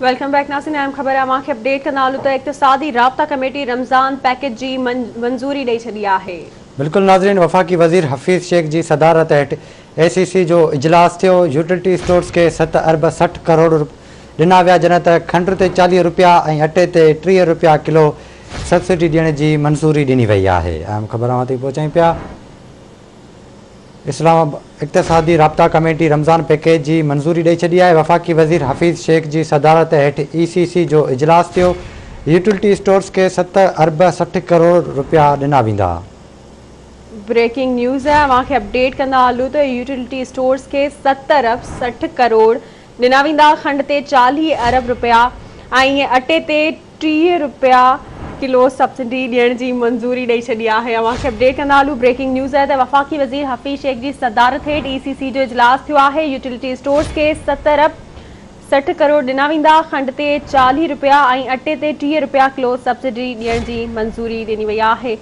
Welcome back ناظرين، اهم خبر اوهان کي اپڊيٽ ڪندا هلون ته اقتصادي رابطا ڪميٽي رمضان پيڪيج جي منظوري ڏئي ڇڏي آهي. بلڪل ناظرين، وفاقي وزير حفيظ شيخ جي صدارت هيٺ اي سي سي جو اجلاس ٿيو، يوٽيلٽي اسٽورز کي 7 ارب 60 ڪروڙ ڏنا ويا جڏهن ته کنڊ تي 40 رپيا ۽ اٽي تي 30 رپيا ڪلو سبسڊي ڏيڻ جي منظوري ڏني وئي آهي. اهم خبر اوهان تائين پهچايون پيا. اسلام آباد، اقتصادي رابطا ڪميٽي رمضان پيڪيج جي منظوري ڏئي ڇڏي آهي، وفاقي وزير حفيظ شيخ جي صدارت هيٺ اي سي سي جو اجلاس ٿيو، يوٽيلٽي اسٽورز کي 7 ارب 60 ڪروڙ رپيا ڏنا ويندا. بريڪنگ نيوز اوهان کي اپڊيٽ ڪندا هلون ته يوٽيلٽي اسٽورز کي 7 ارب 60 ڪروڙ ڏنا ويندا، کنڊ تي 40 ارب رپيا ۽ اٽي تي 30 رپيا ڪلو سبسڊي ڏيڻ جي منظوري ڏئي ڇڏي آهي. اوهان کي اپڊيٽ ڪندا هلون بريڪنگ نيوز آهي ته وفاقي وزير حفيظ شيخ جي صدارت هيٺ اي سي سي جو اجلاس ٿيو آهي، يوٽيلٽي اسٽورز کي 7 ارب 60 ڪروڙ ڏنا ويندا، کنڊ تي 40 رپيا ۽ اٽي تي 30 رپيا ڪلو سبسڊي ڏيڻ جي منظوري ڏني وئي آهي.